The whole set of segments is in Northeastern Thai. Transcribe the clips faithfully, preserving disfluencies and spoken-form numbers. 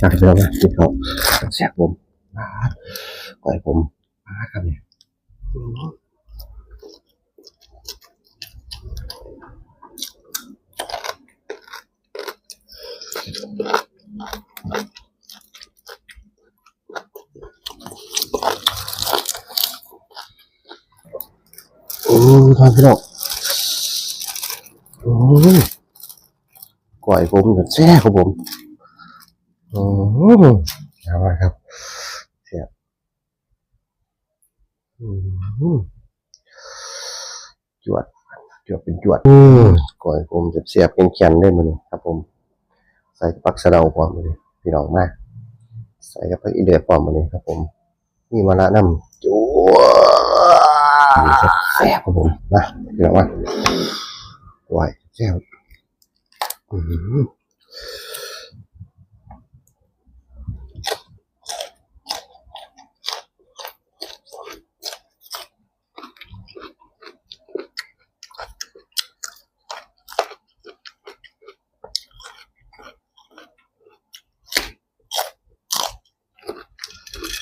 ครับพี่น้องนะ กินข้าวแซ่บผม อ่า ก้อยผม อ่า ครับเนี่ย โอ้ย พี่น้อง โอ้ย ก้อยผมแซ่บครับผม อืม เอาละครับ แซ่บ อืม จวด จวดเป็นจวด อืม ก้อยผมแซ่บๆ แข็งๆ เลยมื้อนี้ครับผม ใส่ผักสะเดาพร้อมมื้อนี้ พี่น้องมา ใส่กับผักอีเลือพร้อมมื้อนี้ครับผม มีมะระนำ จวด นี่ครับ แซ่บครับผม มา พี่น้องมา ก้อยแซ่บ อืม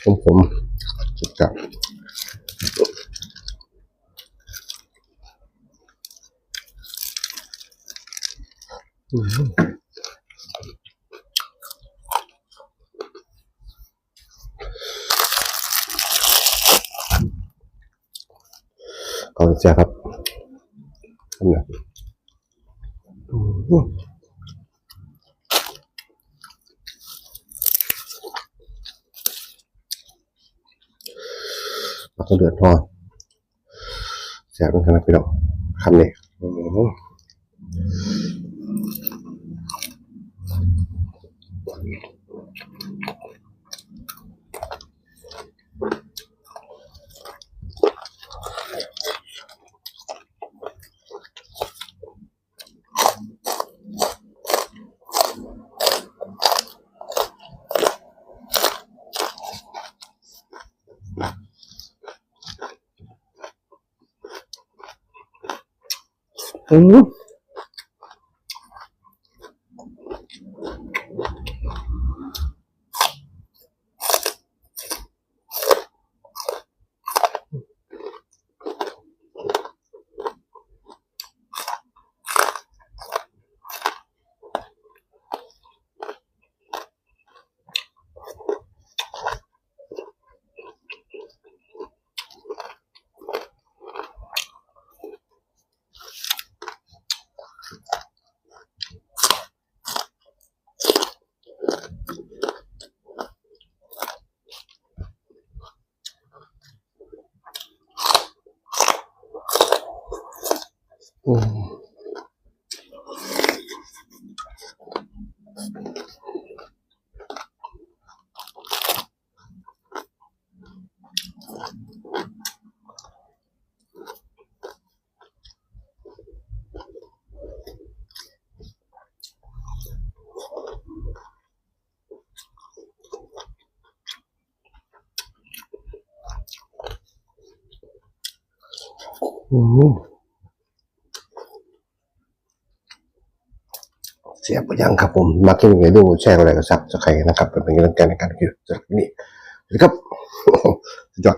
ผมผมจัดจ้าน อืม ขอบคุณเจ้าครับ เนี่ย อืม แล้วก็เดือดพอ แซ่บเหมือนกันนะพี่น้อง คำนี้ อืม อืม อืม อืม เสียบไปยังครับผม มาคลิปนี้ดูแชร์อะไรก็ซับสไครต์นะครับ เป็นกำลังใจในการคลิปสำหรับคลิปนี้ สวัสดีครับ สุดยอด